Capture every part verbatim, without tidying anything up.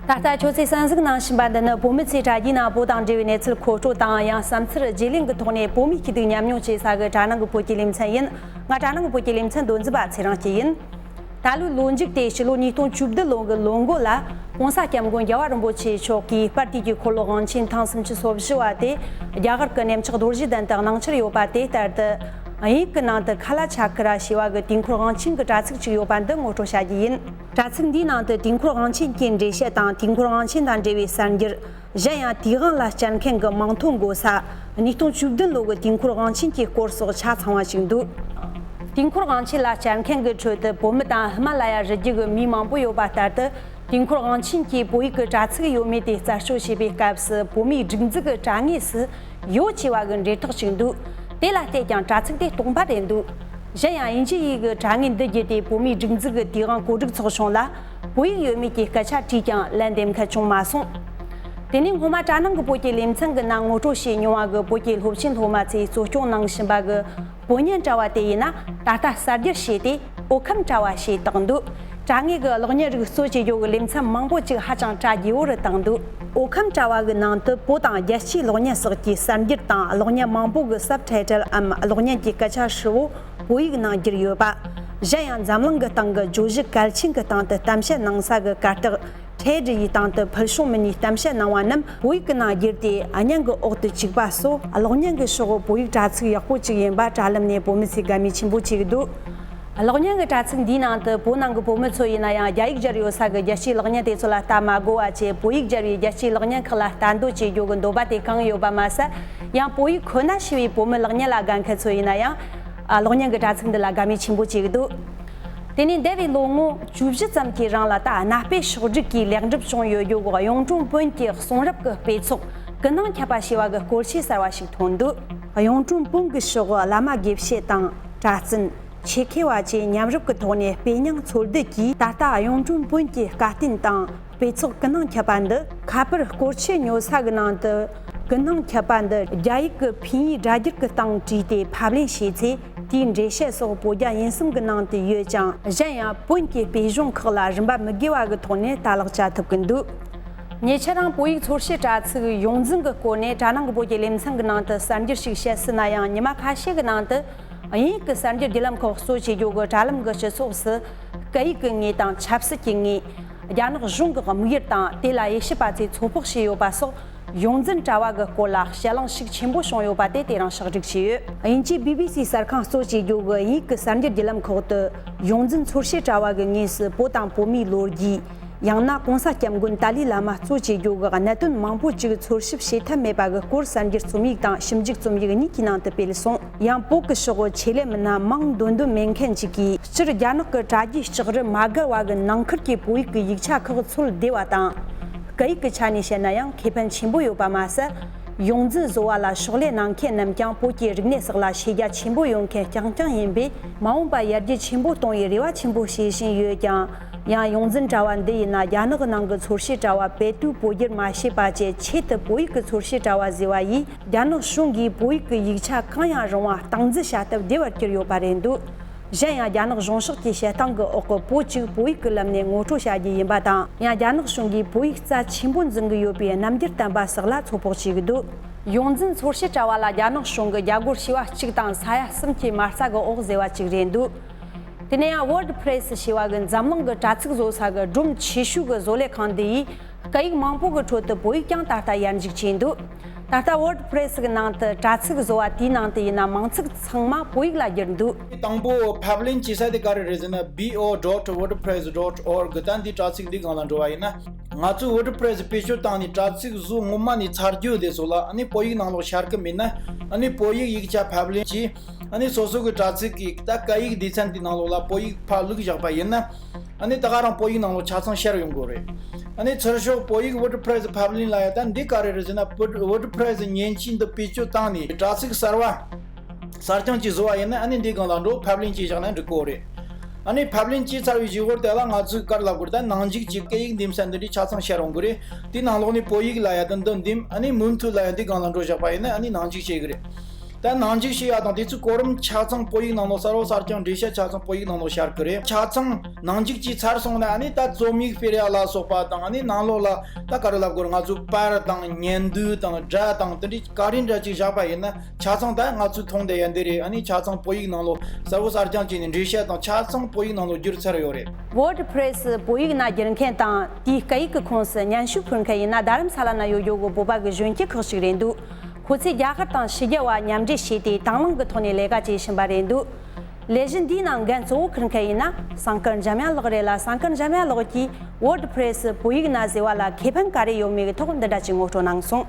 ད་ལྟ་ཁྱོད་ཚོས་གསན་གཟིགས་གནང་བཞིན་པ་འདི་ནི་བོད་མི་ཚོས་དྲ་རྒྱའི་ནང་བོད་དང་འབྲེལ་བའི་གནས་ཚུལ་མཁོ་སྤྲོད་དང་། ཡང་བསམ་ཚུལ་བརྗེ་ལེན་གྱི་ཐོག་ནས་བོད་མིའི་སྐྱིད་སྡུག་མཉམ་མྱོང་བྱེད་ས་གི་དྲ་ནང་གི་བོད་ཀྱི་ལེ་ཚན་ཡིན། ང་དྲ་ནང་གི་བོད་ཀྱི་ལེ་ཚན་མདོ་འཛིན་པ་ཚེ་རིང་སྐྱིད་ཡིན། ད་ལོའི་ལོ་མཇུག་སྟེ་ཕྱི་ལོ་ཉིས་སྟོང་བཅུ་བདུན་ལོ་གི་ལོ་མགོ་ལ་༸གོང་ས་༸སྐྱབས་མགོན་རྒྱལ་བ་རིན་པོ་ཆེ་མཆོག་གིས་པར་དུས་ཀྱི་འཁོར་ལོ་དབང་ཆེན་ཐེངས་སུམ་ཅུ་སོ་བཞི་བ་དེ་རྒྱ་གར་གྱི་གནས་མཆོག་རྡོ་རྗེ་གདན་དུ་གནང་འཆར་ཡོད་པ། དེ་ལྟར་དུ་དབྱིན་ཡིག་གི་ནང་དུ་ཁ་ལ་ཆ་ཁི་ར་ཞེས་པ་གི་དུས་འཁོར་དབང་ཆེན་གྱི་དྲ་ཚིགས་ཅིག་ཡོད་པ་འདི་ངོ་སྤྲོད་བྱ་རྒྱུ་ཡིན། དྲ་ཚིགས་འདིའི་ནང་དུ་དུས་འཁོར་དབང་ཆེན་གྱི་འགྲེལ་བཤད་དང་། དུས་འཁོར་དབང་ཆེན་དང་འབྲེལ་བའི་གསར་འགྱུར། གཞན་ཡང་དུས་དབང་ལ་བཅར་མཁན་གྱི་མིང་ཐོ་འགོད་ས། ཉིས་སྟོང་བཅུ་བདུན་ལོ་གི་དུས་འཁོར་དབང་ཆེན་གྱི་སྐོར་སོགས་ཆ་ཚང་བ་ཞིག་འདུག་དུས་འཁོར་དབང་ཆེན་ལ་བཅར་མཁན་གྱི་ཁྲོད་དུ་བོད་མི་དང་ཧི་མ་ལ་ཡ་རི་རྒྱུད་ཀྱི་མི་མང་པོ་ཡོད་པ་ལྟར་དུ། དུས་འཁོར་དབང་ཆེན་གྱིས་བོད་ཡིག་གི་དྲ་ཚིགས་ཡོད་མེད་དེ་རྩད་གཅོད་བྱེད་པའི་སྐབས་སུ། བོད་མིའི་སྒྲིག་འཛུགས་ཀྱི་དྲ་ངོས་སུ་ཡོ་ཆེ་བ་གི་འབྲེལ་ཐག་ཅིག་འདུག་དེ་ལ་བལྟས་ཀྱང་དྲ་ཚིགས་དེ་སྟོང་པ་རེད་འདུག་གཞན་ཡང་དབྱིན་ཇི་ཡིག་གི་དྲ་ངོས་འདི་བརྒྱུད་དེ་བོད་མིའི་སྒྲིག་འཛུགས་ཀྱི་དུས་དབང་གོ་སྒྲིག་ཚོགས་ཆུང་ལ་བོད་ཡིག་ཡོད་མེད་ཀྱི་སྐད་ཆ་དྲིས་ཀྱང་ལན་འདེབས་མཁན་བྱུང་མ་སོང་། དེ་ནས་སྔོན་མ་དྲ་ནང་གི་བོད་ཀྱི་ལེ་ཚན་གྱི་ནང་ངོ་སྤྲོད་བྱས་མྱོང་བ་གི་བོད་ཀྱི་སློབ་ཆེན་སློབ་མ་ཚོས་གཙོ་སྐྱོང་གནང་བཞིན་པ་གི་བོད་བརྙན་དྲ་བ་དེ་ཡིན་ན། ད་ལྟ་གསར་བསྒྱུར་བྱས་ཏེ་འོད་ཁམས་དྲ་བ་ཞེས་བཏགས་འདུག་དྲ་ངོས་ཀྱི་གློག་བརྙན་རིགས་གཙོ་བྱེད་རྒྱུ་གི་ལེ་ཚན་མང་པོ་ཅིག་ཧ་ཅང་གྲ་རྒྱས་པོ་རུ་བཏང་འདུག་འོད་ཁམས་དྲ་བ་གི་ནང་དུ་བོད་དང་རྒྱལ་སྤྱིའི་གློག་བརྙན་སོགས་ཀྱི་གསར་འགྱུར་དང་། གློག་བརྙན་མང་པོ་གི་སབ་ཊའི་ཊལ་འམ་གློག་བརྙན་གྱི་སྐད་ཆ་ཧྲིལ་བོ་བོད་ཡིག་ནང་བསྒྱུར་ཡོད་པ། གཞན་ཡང་འཛམ་གླིང་གི་སྟེང་གི་བརྗོད་གཞི་གལ་ཆེན་གྱི་སྟེང་དུ་གཏམ་བཤད་གནང་ས་གི་གར་སྟེགས་ཊེཌ་ཡི་སྟེང་དུ་ཕུལ་བྱུང་མི་སྣས་གཏམ་བཤད་གནང་བ་རྣམས་བོད་ཡིག་གི་ནང་བསྒྱུར་ཏེ། བརྙན་གྱི་འོག་ཏུ་བཅུག་པ་སོགས་གློག་བརྙན་གྱི་ཕྱོགས་བོད་ཡིག་དྲ་ཚིགས་ཡག་པོ་ཅིག་ཡིན་པ་དྲ་ལམ་ནས་བོད་མི་ཚོས་དགའ་མོས་ཆེན་པོ་བྱེད་ཀྱི་འདུག་གློག་བརྙན་གྱི་དྲ་ཚིགས་འདིའི་ནང་དུ་བོད་ནང་གི་བོད་མི་ཚོ་ཡིན་ན་ཡང་རྒྱ་ཡིག་སྦྱར་ཡོད་ས་གི་རྒྱལ་སྤྱིའི་གློག་བརྙན་དེ་ཚོ་ལ་ལྟ་མ་དགོས་པ་བྱས། བོད་ཡིག་སྦྱར་བའི་རྒྱལ་སྤྱིའི་གློག་བརྙན་ཁག་ལ་ལྟ་འདོད་བྱེད་རྒྱུ་གི་འདོད་པ་དེ་གང་ཡོད་པ་མ་ཟད། ཡང་བོད་ཡིག་ཁོ་ན་ཤེས་པའི་བོད་མི་གློག་བརྙན་ལ་དགའ་མཁན་ཚོ་ཡིན་ན་ཡང་། ཨ། གློག་བརྙན་གྱི་དྲ་ཚིགས་འདི་ལ་དགའ་མོས་ཆེན་པོ་བྱེད་ཀྱི་འདུག་དེ་ནས་འདས་པའི་ལོ་ངོ་བཅུ་བཞི་ཙམ་གྱི་རིང་ལ་ད་གནའ་དཔེ་ཕྱོགས་སྒྲིག་གིས་ལེགས་འགྲུབ་བྱུང་ཡོད་རྒྱུ་གི་གཡུང་དྲུང་བོན་གྱི་གསུང་རབ་ཀྱི་དཔེ་ཚོགས་ཀུན་སྣང་ཁྱབ་པ་ཞེས་པ་གི་སྐོར་ཆས་གསར་བ་ཞིག་ཐོན་འདུག་གཡུང་དྲུང་བོན་གྱི་ཕྱོགས་བླ་མ་དགེ་བཤེས་དང་། གྲྭ་བཙུན། ཆོས་མཁས་པ་བཅས་མཉམ་རུབ་ཀྱི་ཐོག་ནས་དཔེ་རྙིང་འཚོལ་སྡུད་ཀྱིས། ད་ལྟ་གཡུང་དྲུང་བོན་གྱི་བཀའ་བསྟན་དང་དཔེ་ཚོགས་ཀུན་སྣང་ཁྱབ་པ་འདི། ཁ་པར་སྐོར་ཆས་ཉོ་ས་གི་ནང་དུ། ཀུན་སྣང་ཁྱབ་པ་འདི་རྒྱ་ཡིག་གི་ཕིན་ཡིག་སྒྲ་སྒྱུར་གྱི་སྟེང་བྲིས་ཏེ་ཕབ་ལེན་བྱས་ཚེ། དེའི་འགྲེལ་བཤད་སོགས་བོད་རྒྱ་དབྱིན་གསུམ་གྱི་ནང་དུ་ཡོད་ཅིང་། གཞན་ཡང་བོན་གྱི་དཔེ་གཞུང་ཁག་ལ་རིན་པ་མི་དགོས་པ་གི་ཐོག་ནས་ལྟ་ཀློག་བྱ་ཐུབ་ཀྱི་འདུག་ཉེ་ཆར་རང་བོད་ཡིག་ཚོར་སྐྱེལ་དྲ་ཚིགས་ཡོངས་འཛིན་གྱི་སྐོར་ནས་དྲ་ནང་གི་བོད་ཀྱི་ལེ་ཚན་གྱི་ནང་དུ་གསར་འགྱུར་ཞིག་བཤད་ཟིན་ན་ཡང་། ཉི་མ་ཁ་ཤས་ཀྱི་ནང་དུ། དབྱིན་ཡིག་གི་གསར་འགྱུར་བརྒྱུད་ལམ་ཁག་གཙོ་བྱེད་རྒྱུ་གི་དྲ་ལམ་གྱི་སྤྱི་ཚོགས་སུ། སྐད་ཡིག་གི་ངོས་དང་ཆབ་སྲིད་ཀྱི་ངོས། རྒྱ་ནག་གཞུང་གི་དམིགས་ཡུལ་དང་། དེ་ལ་དབྱེ་ཞིབ་པ་ཚོས་ཚོད་དཔག་བྱས་ཡོད་པ་སོགས། ཡོངས་འཛིན་དྲ་བ་གི་སྐོར་ལ་དཔྱད་གླེང་ཤུགས་ཆེན་པོ་བྱུང་ཡོད་པ་དེ་དེ་རིང་ཕྱག་བསྒྲིགས་བྱས་ཡོད། དབྱིན་ཇིའི་བི་བི་སི་གསར་ཁང་གཙོ་བྱེད་རྒྱུ་གི་དབྱིན་ཡིག་གི་གསར་འགྱུར་བརྒྱུད་ལམ་ཁག་ཏུ། ཡོངས་འཛིན་ཚོར་སྐྱེལ་དྲ་བ་གི་ངོས་སུ་བོད་དང་བོད་མིའི་ལོ་རྒྱུས། ཡང་ན་༸གོང་ས་༸སྐྱབས་མགོན་ཏཱ་ལའི་བླ་མ་གཙོ་བྱེད་རྒྱུ་གི་གནད་དོན་མང་པོ་ཅིག་འཚོལ་ཞིབ་བྱེད་ཐབས་མེད་པ་གི་སྐོར་གསར་འགྱུར་རྩོམ་ཡིག་དང་ཞིབ་འཇུག་རྩོམ་ཡིག་གཉིས་ཀྱི་ནང་དུ་སྤེལ་སོང་། ཡང་བོད་ཀྱི་ཕྱོགས་ཆེད་ལས་མི་སྣ་མིང་འདོན་འདོད་མེད་མཁན་ཅིག་གིས། སྤྱིར་རྒྱ་ནག་གི་དྲ་རྒྱའི་ལྕགས་རི་མ་བརྒལ་བ་གི་ནང་ཁུལ་གྱི་བོད་ཡིག་གི་ཡིག་ཆ་ཁག་འཚོལ་བདེ་བ་དང་། སྐད་ཡིག་གི་ཆ་ནས་བཤད་ན་ཡང་ཁེ་ཕན་ཆེན་པོ་ཡོད་པ་མ་ཟད། ཡོངས་འཛིན་བཟོ་བ་ལ་ཕྱག་ལས་གནང་མཁན་རྣམས་ཀྱང་བོད་ཀྱི་རིག་གནས་སོགས་ལ་ཤེས་རྒྱ་ཆེན་པོ་ཡོད་མཁན་རྐྱང་རྐྱང་ཡིན་པས། མ་འོངས་པ་ཡར་རྒྱས་ཆེན་པོ་གཏོང་བའི་རེ་བ་ཆེན་པོ་བྱེད་བཞིན་ཡོད་ཀྱང་། ཡང་ཡོངས་འཛིན་དྲ་བ་འདི་ཡིན་ན་རྒྱ་ནག་ནང་གི་ཚོར་སྐྱེལ་དྲ་བ་བེད་དུ་བོད་བསྒྱུར་མ་བྱས་པ་བཅས་ཆེད་དུ་བོད་ཡིག་གི་ཚོར་སྐྱེལ་དྲ་བ་བཟོས་པ་ཡིས། རྒྱ་ནག་གཞུང་གིས་བོད་ཡིག་གི་ཡིག་ཆ་གང་ཡང་རུང་བ་སྟངས་འཛིན་བྱ་ཐབས་བདེ་བར་གྱུར་ཡོད་པ་རེད་འདུག་གཞན་ཡང་རྒྱ་ནག་གཞུང་ཕྱོགས་ཀྱི་བཤད་སྟངས་ཀྱི་འོག་གི་བོད་ཅིག་བོད་ཡིག་གི་ལམ་ནས་ངོ་སྤྲོད་བྱ་རྒྱུ་ཡིན་པ་དང་། ཡང་རྒྱ་ནག་གཞུང་གིས་བོད་ཡིག་རྩ་ཆེན་པོ་འཛིན་གྱི་ཡོད་པའི་རྣམ་འགྱུར་བསྟན་པ་སོགས་ལ་ཚོད་དཔག་བྱེད་ཀྱི་འདུག་ཡོངས་འཛིན་ཚོར་སྐྱེལ་དྲ་བ་ལ་རྒྱ་ནག་གཞུང་གིས་རྒྱ་སྒོར་བྱེ་བ་གཅིག་དང་ས་ཡ་གསུམ་གྱི་མ་རྩ་གི་འོག་བཟོས་པ་ཅིག་རེད་འདུག་དེ་ནས་ཡང་ཝོར་ཌི་པྲེ་སི་ཞེས་པ་གི་འཛམ་གླིང་གི་དྲ་ཚིགས་བཟོ་ས་གི་སྒྲོམ་ཆེ་ཤོས་ཀྱི་བཟོ་ལས་ཁང་འདི་ཡིས་སྐད་ཡིག་མང་པོ་གི་ཁྲོད་དུ་བོད་ཡིག་ཀྱང་ད་ལྟ་ཡར་འཇུག་བྱས་འདུག་ད་ལྟ་ཝོར་ཌི་པྲེ་སི་གི་ནང་དུ་དྲ་ཚིགས་བཟོ་བ་དེའི་ནང་དུ་ཡིན་ན་མིང་ཚིག་ཚང་མ་བོད་ཡིག་ལ་བསྒྱུར་འདུག་དང་པོ་ཕབ་ལེན་བྱེད་ས་དེ་ག་རེ་རེད་ཟེར་ན། བྷི་ཨོ་ཌོཊ་ཝོར་ཌི་པྲེ་སི་ཌོཊ་ཨོར་གི། ད་འདི་དྲ་ཚིགས་འདི་སྒང་ལ་འགྲོ་བ་ཡིན་ན། ང་ཚོས་ཝོར་ཌི་པྲེ་སི་བེད་སྤྱོད་བཏང་ནས་དྲ་ཚིགས་བཟོ་སྔོན་མ་ནས་ཚར་རྒྱུ་དེ་ཚོ་ལ། ཨ་ནི་བོད་ཡིག་ནང་ལོགས་ཤར་གི་མེད་ན། ཨ་ནི་བོད་ཡིག་ཡིག་ཆ་ཕབ་ལེན་གྱིས། ཨ་ནི་སོ་སོ་གི་དྲ་ཚིགས་ཀྱི་ད་སྐད་ཡིག་སྡེ་ཚན་དེའི་ནང་ལོགས་ལ་བོད་ཡིག་ཕར་བླུགས་བཞག་པ་ཡིན་ན། ཨ་ནི་ད་ག་རང་བོད་ཡིག་ནང་ལོགས་ཆ་ཚང་ཤར་ཡོང་གི་རེད། ཨ་ནི་ཚུར་ཤོག་བོད་ཡིག་ཝོར་ཌི་པྲེ་སི་ཕབ་ལེན་ལ་ཡ་ད་འདི་ག་རེ་རེད་ཟེར་ན། ཝོར་ཌི་པྲེ་སི་མཉེན་ཆས་འདི་བེད་སྤྱོད་བཏང་ནས་དྲ་ཚིགས་གསར་བ་གསར་རྐྱང་ཅིག་བཟོ་བ་ཡིན་ན། ཨ་ནི་འདི་སྒང་ལ་འགྲོ། ཕབ་ལེན་བྱས་བཞག་ན་འགྲིག་གོ་རེད། ཨ་ནི་ཕབ་ལེན་བྱས་ཚར་བའི་གཞུག་གུ་དེ་ལ་ང་ཚོས་ག་རེ་ལབ་དགོས་རེད། ད་ནང་འཇུག་གི་སྐད་ཡིག་འདེམས་ས་འདི་འདྲའི་ཆ་ཚང་ཤར་ཡོང་གི་རེད། དེའི་ནང་ལོགས་ནས་བོད་ཡིག་ལ་ཡ་ད་འདི་འདེམས། ཨ་ནི་མུ་མཐུད་ལ་ཡ་འདི་སྒང་ལ་འགྲོ་བཞག་པ་ཡིན་ན། ཨ་ནི་ནང་འཇུག་བྱེད་གི་རེད། ད་ ད་ནང་འཇུག་བྱས་ཡ་དང་དེ་ཚོའི་གོ་རིམ་ཆ་ཚང་བོད་ཡིག་ནང་ལོགས་གསར་བ་གསར་རྐྱང་འགྲེལ་བཤད་ཆ་ཚང་བོད་ཡིག་ནང་ལོགས་ཤར་གི་རེད། ཆ་ཚང་ནང་འཇུག་བྱས་ཚར་སོང་ན་ཨ་ནི་ད་རྩོམ་ཡིག་སྤེལ་ཡ་ལ་སོགས་པ་དང་ཨ་ནི་ནང་ལོགས་ལ་ད་ག་རེ་ལབ་དགོས་རེད། ང་ཚོ་པར་དང་བརྙན་ཟློས་དང་སྒྲ་དང་དེ་འདྲའི་ག་རེ་འདྲ་ཅིག་བཞག་པ་ཡིན་ན་ཆ་ཚང་ད་ང་ཚོས་མཐོང་བསྡད་ཡ་འདི་རེད། ཨ་ནི་ཆ་ཚང་བོད་ཡིག་ནང་ལོགས་གསར་བ་གསར་རྐྱང་བྱས་ནས་འགྲེལ་བཤད་དང་ཆ་ཚང་བོད་ཡིག་ནང་ལོགས་བསྒྱུར་ཚར་ཡོད་རེད། WordPress་བོད་ཡིག་ནང་བསྒྱུར་མཁན་དང་དེའི་སྐད་ཡིག་གི་ཁོངས་སུ་སྙན་ཞུ་ཕུལ་མཁན་ཡིན་ན་རྡ་རམ་ས་ལ་ན་ཡོད་རྒྱུ་གི་བོད་པ་གི་གཞོན་སྐྱེས་ཁག་ཅིག་རེད་འདུག་ཁོ་ཚོས་རྒྱ་གར་དང་ཕྱི་རྒྱལ་བ་མཉམ་འབྲེལ་བྱས་ཏེ་དང་བླངས་ཀྱི་ཐོག་ནས་ལས་ཀ་བྱེད་བཞིན་པ་རེད་འདུག་ལས་གཞི་འདིའི་ནང་འགན་གཙོ་བོ་འཁུར་མཁན་ཡིན་ན་སངས་དཀར་འཇམ་དབྱངས་ལགས་རེད་ལ། སངས་དཀར་འཇམ་དབྱངས་ལགས་ཀྱིས་WordPress་བོད་ཡིག་ནང་ཟེར་བ་ལ་ཁེ་ཕན་ག་རེ་ཡོད་མེད་ཀྱི་ཐོག་འདི་འདྲ་ཅིག་ངོ་སྤྲོད་གནང་སོང་།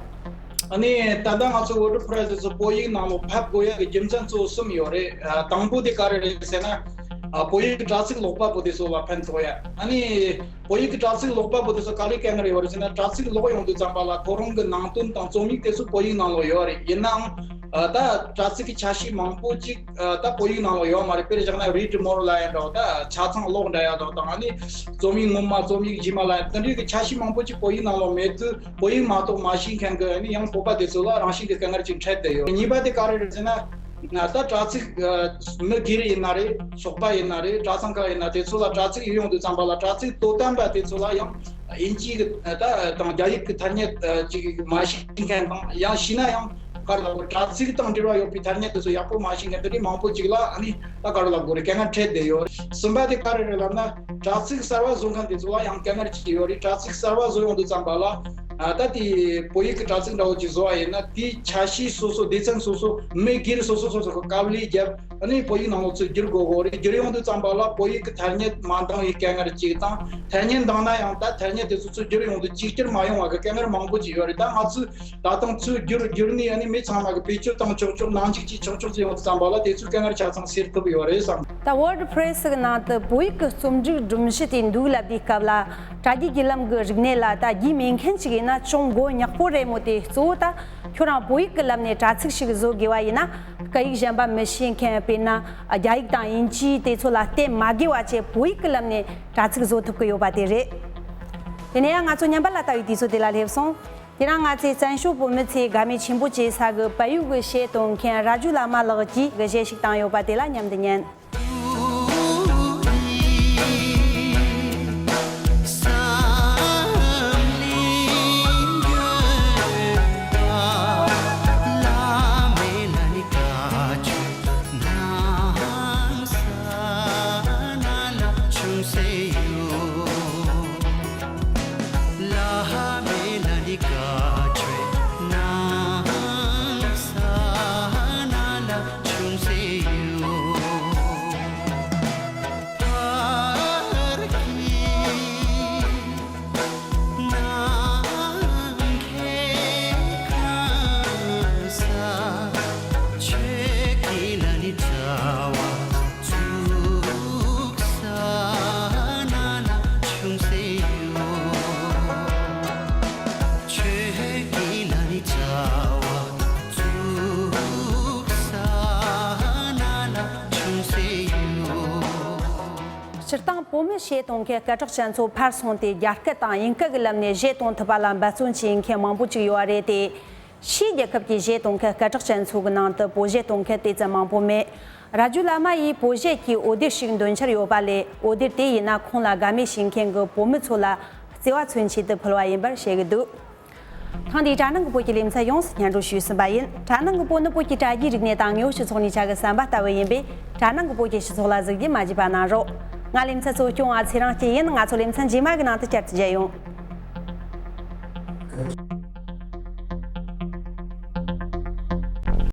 ཨ་ནི་ད་ལྟ་ང་ཚོ་WordPress་དེ་ཚོ་བོད་ཡིག་ནང་ལོགས་ཕབ་དགོས་ཡ་གི་རྒྱུ་མཚན་གཙོ་བོ་གསུམ་ཡོད་རེད། ཨ། དང་པོ་དེ་ག་རེ་རེད་ཟེར་ན། ཨ། བོད་ཡིག་གི་དྲ་ཚིགས་ལོག་པ་པོ་དེ་ཚོ་ལ་ཕན་ཐོགས་ཡ། ཨ་ནི་བོད་ཡིག་གི་དྲ་ཚིགས་ལོག་པ་པོ་དེ་ཚོ་ག་ལས་གལ་གནད་ཡོད་རེད་ཟེར་ན། དྲ་ཚིགས་ལོག་ཡོང་དུས་ཙམ་པ་ལ་ཁོ་རང་གི་ནང་དོན་དང་རྩོམ་ཡིག་དེ་ཚོ་བོད་ཡིག་ནང་ལོགས་ཡོད་རེད། ཡིན་ནའང་། ཨ། ད་དྲ་ཚིགས་ཀྱི་ཆ་ཤས་མང་པོ་ཅིག་ཨ། ད་བོད་ཡིག་ནང་ལོགས་ཡོད་མ་རེད། དཔེར་བཞག་ན་Read More་ལབ་ཡ་འདྲ་བོ། ད་ཆ་ཚང་ཀློག་འདྲ་ཡ་འདྲ་བོ་དང་། ཨ་ནི་རྩོམ་ཡིག་སྔོན་མ་རྩོམ་ཡིག་རྗེས་མ་ལབ་ཡ་དེ་འདྲའི་གི་ཆ་ཤས་མང་པོ་ཅིག་བོད་ཡིག་ནང་ལོགས་མེད་དུས་བོད་ཡིག་མ་གཏོགས་མ་ཤེས་མཁན་གི་ཨ་ནི་ཡང་བོད་པ་དེ་ཚོ་ལ་རང་བཞིན་གི་དཀའ་ངལ་ཅིག་འཕྲད་བསྡད་ཡོད། གཉིས་པ་དེ་ག་རེ་རེད་ཟེར་ན། ད་དྲ་ཚིགས་ཨ། མི་སྒེར་ཡིན་ན་རེད། ཚོགས་པ་ཡིན་ན་རེད། གྲྭ་ཚང་ཁག་ཡིན་ན་དེ་ཚོ་ལ་དྲ་ཚིགས་ཡོང་དུས་ཙམ་པ་ལ་དྲ་ཚིགས་དོ་དམ་པ་དེ་ཚོ་ལ་ཡང་དབྱིན་ཇིའི་གི་ད་དང་རྒྱ་ཡིག་གི་ཐ་སྙད་ཨ། ཅིག་མ་ཤེས་མཁན་དང་། ཡང་ཤེས་ན་ཡང་ག་རེ་ལབ་དགོས། དྲ་ཚིགས་དང་འབྲེལ་བ་ཡོད་པའི་ཐ་སྙད་དེ་ཚོ་ཡག་པོ་མ་ཤེས་མཁན་དེ་འདྲའི་མང་པོ་ཅིག་ལ་ཨ་ནི་ད་ག་རེ་ལབ་དགོས་རེད། དཀའ་ངལ་འཕྲད་བསྡད་ཡོད། གསུམ་པ་དེ་ག་རེ་རེད་ལབ་ན། དྲ་ཚིགས་གསར་བ་བཟོ་མཁན་དེ་ཚོ་ལ་ཡང་དཀའ་ངལ་ཅིག་ཡོད་རེད། དྲ་ཚིགས་གསར་བ་བཟོ་ཡོང་དུས་ཙམ་པ་ལ། ཨ། ད་དེ་བོད་ཡིག་གི་དྲ་ཚིགས་འདྲ་བོ་ཅིག་བཟོ་བ་ཡིན་ན། དེའི་ཆ་ཤས་སོ་སོ། སྡེ་ཚན་སོ་སོ། མི་སྒེར་སོ་སོ་སོ་སོ་གི་དཀའ་ལས་བརྒྱབ། ཨ་ནི་བོད་ཡིག་ནང་ལོགས་ཚུར་བསྒྱུར་དགོས་དགོས་རེད། བསྒྱུར་ཡོང་དུས་ཙམ་པ་ལ་བོད་ཡིག་གི་ཐ་སྙད་མ་འདང་བའི་དཀའ་ངལ་གཅིག་དང་། ཐ་སྙད་འདང་ན་ཡང་ད་ཐ་སྙད་དེ་ཚོ་ཚུར་བསྒྱུར་ཡོང་དུས་གཅིག་གྱུར་མ་ཡོང་བ་གི་དཀའ་ངལ་མང་པོ་ཅིག་ཡོད་རེད། ད་ང་ཚོས་ད་དུང་ཚུར་བསྒྱུར་བསྒྱུར་ནས་ཨ་ནི་མི་ཚང་མ་གི་བེད་སྤྱོད་བཏང་ཆོག་ཆོག་ནང་འཇུག་བྱས་ཆོག་ཆོག་ཅིག་ཡོང་དུས་ཙམ་པ་ལ་དེ་ཚོའི་དཀའ་ངལ་ཆ་ཚང་སེལ་ཐུབ་ཡོད་རེད་བསམ། ད་WordPress་གི་ནང་དུ་བོད་ཡིག་གི་རྩོམ་སྒྲིག་སྒྲོམ་གཞི་དེ་འདུག་ལབ་དུས་སྐབས་ལ། དྲ་རྒྱའི་བརྒྱུད་ལམ་གྱི་རིག་གནས་ལ་ད་རྒྱུས་མེད་མཁན་ཅིག་ཡིན་ན་ཅུང་མགོ་ཉག་པོ་རེད་མོད། དེ་གཙོ་བོ་ད་ཁྱོད་རང་བོད་ཡིག་གི་ལམ་ནས་དྲ་ཚིགས་ཤིག་བཟོ་དགོས་པ་ཡིན་ན། སྐད་ཡིག་གཞན་པ་མི་ཤེས་མཁན། དཔེར་ན་རྒྱ་ཡིག་དང་དབྱིན་ཇི་དེ་ཚོ་ལ་བརྟེན་མ་དགོས་པ་བྱས་བོད་ཡིག་གི་ལམ་ནས་དྲ་ཚིགས་བཟོ་ཐུབ་ཀྱི་ཡོད་པ་དེ་རེད། དེ་ནས་ཡང་ང་ཚོ་ཉམས་པ་ལ་ལྟ་བའི་དུས་ཚོད་དེ་ལ་སླེབས་སོང་། དེ་རིང་ང་ཚོས་བཙན་བྱོལ་བོད་མི་ཚོས་དགའ་མོས་ཆེན་པོ་བྱེད་ས་གི་བལ་ཡུལ་གྱི་གཞས་གཏོང་མཁན་ར་ཇུ་བླ་མ་ལགས་ཀྱིས་གཞས་ཤིག་བཏང་ཡོད་པ་དེ་ལ་མཉམ་དུ་ཉན། སྤྱིར་བཏང་བོད་མི་གཞས་གཏོང་མཁན་སྐད་གྲགས་ཅན་ཚོ་ཕར་སོང་སྟེ་རྒྱ་སྐད་དང་དབྱིན་སྐད་ཀྱི་ལམ་ནས་གཞས་གཏོང་ཐུབ་པ་ལ་འབད་བརྩོན་བྱེད་མཁན་མང་པོ་ཅིག་ཡོད་པ་རེད་དེ། ཕྱིའི་རྒྱལ་ཁབ་ཀྱི་གཞས་གཏོང་མཁན་སྐད་གྲགས་ཅན་ཚོ་གི་ནང་དུ་བོད་གཞས་གཏོང་མཁན་དེ་ཙམ་མང་པོ་མེད། ར་ཇུ་བླ་མ་ཡིས་བོད་གཞས་ཀྱི་འོད་སྡེར་ཞིག་འདོན་འཆར་ཡོད་པ་ལས། འོད་སྡེར་དེ་ཡིན་ན་ཁོང་ལ་དགའ་མོས་བྱེད་མཁན་གྱི་བོད་མི་ཚོ་ལ་བརྩེ་བ་མཚོན་ཆེད་དུ་ཕུལ་བ་ཡིན་པར་བཤད་ཀྱི་འདུག་ཐེངས་འདིའི་དྲ་ནང་གི་བོད་ཀྱི་ལེ་ཚན་ཡོངས་སུ་སྙན་སྒྲོན་ཞུས་ཟིན་པ་ཡིན། དྲ་ནང་གི་བོད་ནི་བོད་ཀྱི་དྲ་རྒྱའི་རིག་གནས་དང་དངོས་ཡོད་སྤྱི་ཚོགས་གཉིས་ཆ་གི་ཟམ་པ་ལྟ་བུ་ཡིན་པས། དྲ་ནང་གི་བོད་ཀྱི་སྤྱི་ཚོགས་ལ་གཟིགས་རྒྱུ་མ་བརྗེད་པ་གནང་རོགས། ང་ལེ་ཚན་གཙོ་སྐྱོང་བ་ཚེ་རིང་སྐྱིད་ཡིན། ང་ཚོ་ལེ་ཚན་རྗེས་མ་གི་ནང་དུ་བསྐྱར་དུ་མཇལ་ཡོང་།